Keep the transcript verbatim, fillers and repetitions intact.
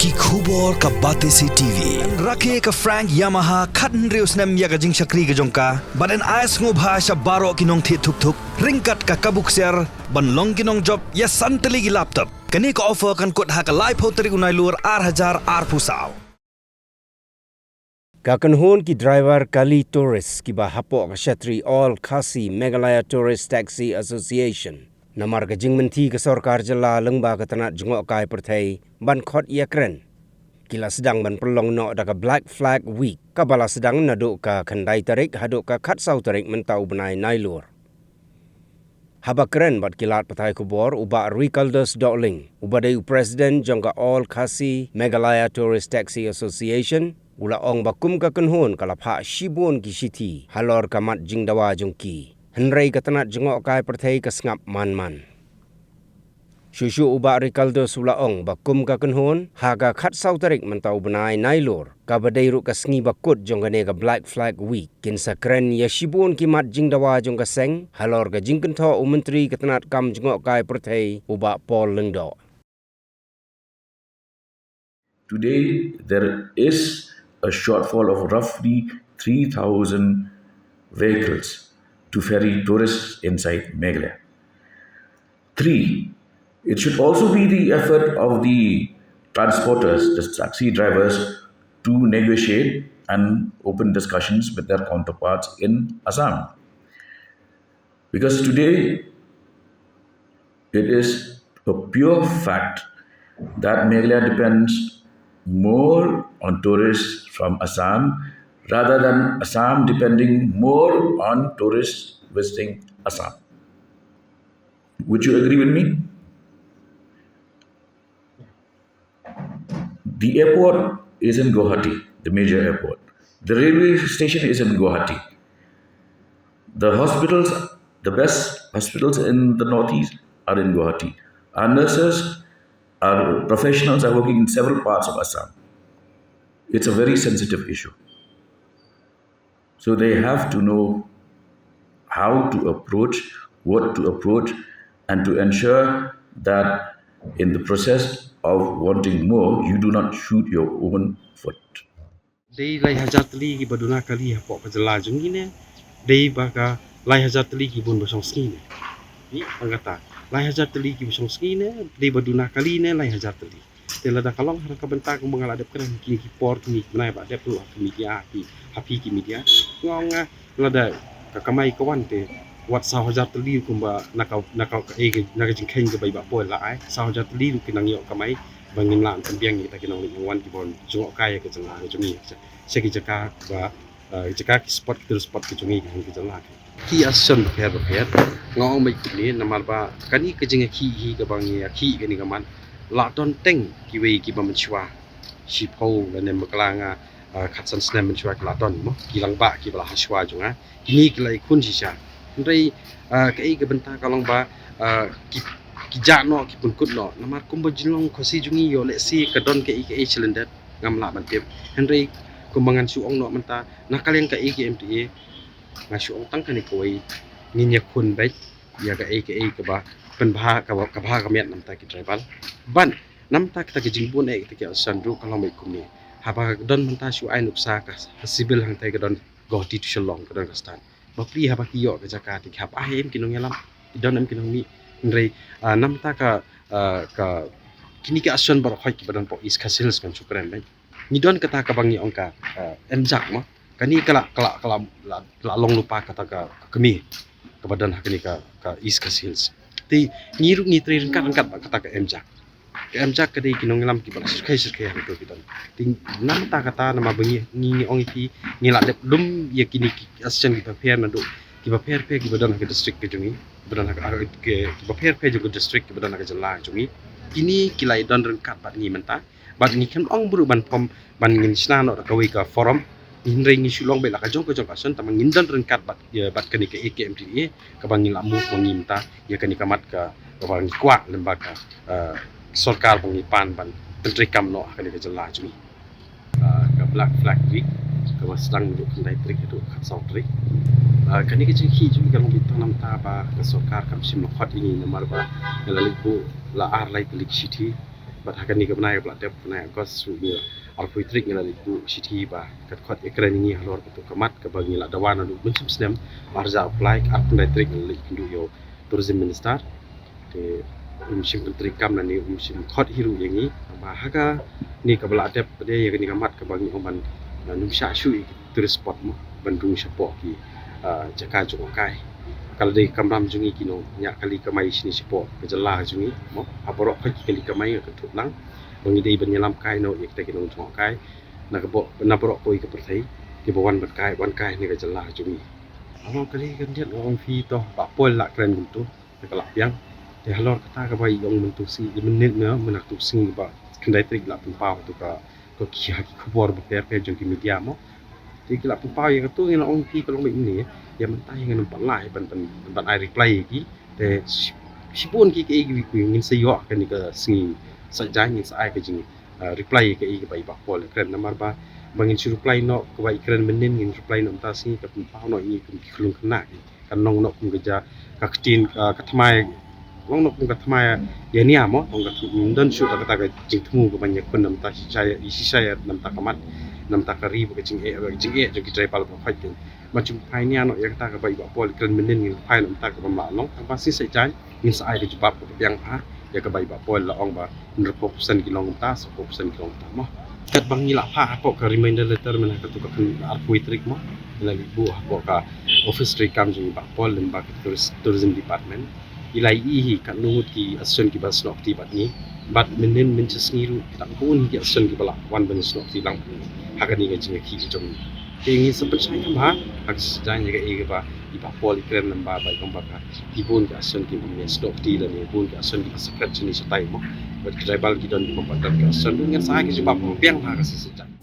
Ki khubor ka Batesi T V. Rakhe ka Frank Yamaha khathynriew snem ïa ka jingshakri ka jong ka. Bad yn ai sngewbha sha baroh ki nongthied thuk thuk ryngkat ka kabu ksiar ban long ki nongjop ïa san tylli ki laptop. Kane ka offer kan kut ha ka laiphew tarik u Nailur ar hajar arphew saw. Ka kynhun ki driver kali tourist kiba hapoh ka shatri All Khasi Meghalaya Tourist Taxi Association, namar ka jingmynti ka sorkar jylla lyngba ka tnat jngohkai pyrthei ban khot ïakren, ki la sdang ban pynlong noh da ka Black Flag Week, kaba la sdang naduh ka khyndai tarik haduh ka khatsaw tarik mynta u bnai Nailur. Haba kren bad ki lad pathai khubor, u Bah Rikaldus Dohling, uba dei u president jong ka All Khasi Meghalaya Tourist Taxi Association, u la ong ba kum ka kynhun ka la phah shibun ki shithi halor ka mat jingdawa jong ki, hynrei ka tnat jngohkai pyrthei ka sngap man man. Shuh shuh u Bah Rikaldus u la ong ba kum ka kynhun, ha ka khatsaw tarik mynta u bnai Nailur, kaba dei ruh ka sngi ba kut jong kane ka Black Flag Week, kin sa kren ïa shibun ki mat jingdawa jong ka seng halor ka jingkynthoh u Myntri ka tnat kam jngohkai pyrthei, u Bah Paul Lyngdoh. Today, there is a shortfall of roughly three thousand vehicles to ferry tourists inside Meghalaya. Three, it should also be the effort of the transporters, the taxi drivers, to negotiate and open discussions with their counterparts in Assam. Because today, it is a pure fact that Meghalaya depends more on tourists from Assam rather than Assam depending more on tourists visiting Assam. Would you agree with me? The airport is in Guwahati, the major airport. The railway station is in Guwahati. The hospitals, the best hospitals in the Northeast are in Guwahati. Our nurses, our professionals are working in several parts of Assam. It's a very sensitive issue. So they have to know how to approach, what to approach, and to ensure that in the process of wanting more, you do not shoot your own foot. Dei lai hajar tylli kiba duna kali hapoh ka jylla jong ngi ne dei ba ka lai hajar tylli ki bun ba shong sngi ne? Ni tang kata, lai hajar tylli kiba shong sngi ne dei ba duna kali ne lai hajar tylli? Te lada ka long ha ka bynta kumba nga la dep kren kine ki por kine ki bnai ba dep ruh ha ki media, ki ha phi ki media, nga ong nga lada ka kamai ka wan te wat saw hajar tylli kumba na ka, na ka, eh, na ka jingkheiñ kaba i Bah Paul la ai, saw hajar tylli ruh ki nang ïoh kamai ba ngin lah ban pynbiang ïa kita ki nongleit nongwan kiba jngohkai ïa ka jylla ka jong ngi sha ki jaka ba, eh, jaka ki spot, ki tourist spot ki jong ngi ki jong ngi. Ki association bapher bapher, nga ong beit kumne namar ba kane ka jingïakhih hi kaba ngi ïakhih kane ka mat la don teng kiwei kiba mynshuwa shiphew lane bakla nga, ah, khatsan snem mynshuwa ki la don mo, ki rangbah kiba la ha shuwa jong nga. Kine ki la ïakhun shisha. Hynrei, ah, kaei ka bynta ka long ba, ah, ki, ki jah noh, ki pynkut noh. Namar kumba jinglong Khasi jong ngi ïoh lehse ka don kaei kaei shalyndet ngam lah ban tip. Hynrei kumba ngan shu ong noh mynta na ka liang ka A K M T A, nga shu ong tang kane kawei, ngin ïakhun beit ïa kaei kaei kaba pynbha, kaba, kaba bha ka miat na bynta ki driver. Bad na bynta kita ki jingbun eh kita ki association ruh ka long beit kumne. Haba ka don mynta shu ai nuksa ka ha civil hangtai ka don Guwahati to Shillong ka don ka stand. Bapli haba ki ïoh ka jaka te ki hap ai em ki nongïalam, ki don em ki nongmih. Hynrei, ah, na bynta ka, ah, ka kine ki association baroh khoit kiba don hapoh East Khasi Hills ngan shu kren beit. Ngi don kata kaba ngi ong ka, eh, M JAC mo. Kane ka la, ka la, ka la, la, la long lypa kata ka, ka kmie kaba don ha kane ka, ka East Khasi Hills. Te ngi ruh ngi trei ryngkat ryngkat bad kata ka M JAC. Ka M JAC ka dei ki nongïalam kiba la shyrkhei shyrkhei hangto ki don. Te na bynta kata namar ba ngi, ngi, ngi ong ïa phi ngi la dep lum ïa kine ki association kiba pher naduh kiba pher pher kiba don ha ka district ka jong ngi, kiba don ha ka, ki, kiba pher pher jong ka district kiba don ha ka jylla ka jong ngi. Kine ki la ïadon ryngkat bad ngi mynta. Bad ngi khlem ong briew ban pom ban ngin shna noh da kawei ka forum. Hynrei ngi shu long beit la ka jong ka jong ka association tangba ngin don ryngkat bad, ïa, bad kane ka A K M T A kaba ngi la move ma ngi mynta ïa kane ka mat ka, kaba ngi kwah lem bad ka, eh, sorkar ba ngi pan ban pyntreikam noh ha kane ka jylla jong ngi. Eh, ka Black Flag Week kaba sdang naduh khyndai tarik haduh khatsaw tarik. Eh, kane ka jingkhih jong ngi ka long beit tang namar ba ka sorkar kam shym la khot ïa ngi namar ba ngi la leit buh la ar lai tylli ki shithi. Bad ha kane ka bnai kaba la dep, bnai August, ngi la arphew tarik ngi la leit buh shithi ba ka dkhot ïakren ïa ngi halor katu ka mat kaba ngi la dawa naduh mynshem snem arhajar arphew lai, arphew lai tarik ngi la leit kynduh ïa u Tourism Minister. Te um shym pyntreikam lane um shym khot hi ruh ïa ngi. Ba ha kane kaba la dep pat ïa kane ka mat kaba ngi ong ban, ah, nym shah shuh ïa ki tourist spot mo, ban rung shapoh ki, ah, jaka jngohkai. Ka la dei ka kamram jong ngi ki nongñiah kali kamai shane shapoh ka jylla jong ngi mo. Ha baroh khoit ki kali kamai nga kynthup lang ba ngi dei ban ïalam kai noh ïa kita ki nongjngohkai na ka bo-, na baroh kawei ka pyrthei kiba wan ban kai, wan kai ne ka jylla jong ngi. Halor kali kandit nga ong phi, to Bah Paul la kren kumtu, te ka la biang. Te halor kata kaba i ong mynta sngi, mynnin na mynta tu sngi ba khyndai tarik la pynpaw tu ka, ka ki ha ki khubor ba pher pher jong ki media mo. Te ki la pynpaw ïa katu, ngi la ong phi ka long ba ine ïa mynta ngan ym pat lah ban, ban, ban ai reply ïa ki. Te shi-, shibun ki, ki, ki, ki ngin sa ïoh kane ka sngi Saitjaiñ ngin sa ai ka jing, ah, reply ïa ka, ïa kaba i Bah Paul i kren, namar ba ba ngin shu reply noh kaba i kren mynnin, ngin reply noh mynta sngi, ka pynpaw noh ïa ngi kum ki khlung khynnah ki. Kan long noh kum ka ja, ka ktien, ah, ka thymmai, long noh kum ka thymmai ïa nia mo, long ka thymmai, ym don shuh da kata ka jingthmu ka ban ïakhun na bynta shisha, shisha na bynta ka mat, na bynta ka ri bad ka jingeh, ka jingeh jong ki tribal baroh khoit. Te ma jong phai nia noh ïa kata kaba i Bah Paul i kren mynnin, ngin phai na bynta kaba ym lah long, tang ba sngi Saitjaiñ ngin sa ai ka jubab kaba biang bha ïa kaba i Bah Paul la ong ba hynriewphew percent ki long kumta, sawphew percent ki long kumta mo. Katba ngi la phah hapoh ka reminder letter mynta ha katu ka khyndai arphew tarik mo, ngi la leit buh hapoh ka office treikam jong i Bah Paul lyngba ka tourist, tourism department. I la ïohi hi katno ngut ki association kiba snoh kti bad ngi, bad mynnin mynshisngi ruh ki dang bun hi ki association kiba la wan ban snoh kti lang bad ngi ha kane ka jingïakhih jong ngi. Te ngi sa pynshai kham bha ha ka Saitjaiñ ïa kaei kaba i Bah Paul i kren lyngba ba i ong ba ka, ki bun ki association kiba ym ïasnoh kti lane bun ki association kiba secret shane shatai mo. Bad ki tribal ki don kiba pat don ki association, ngin sa ai ka jubab kaba biang ha ka sngi Saitjaiñ.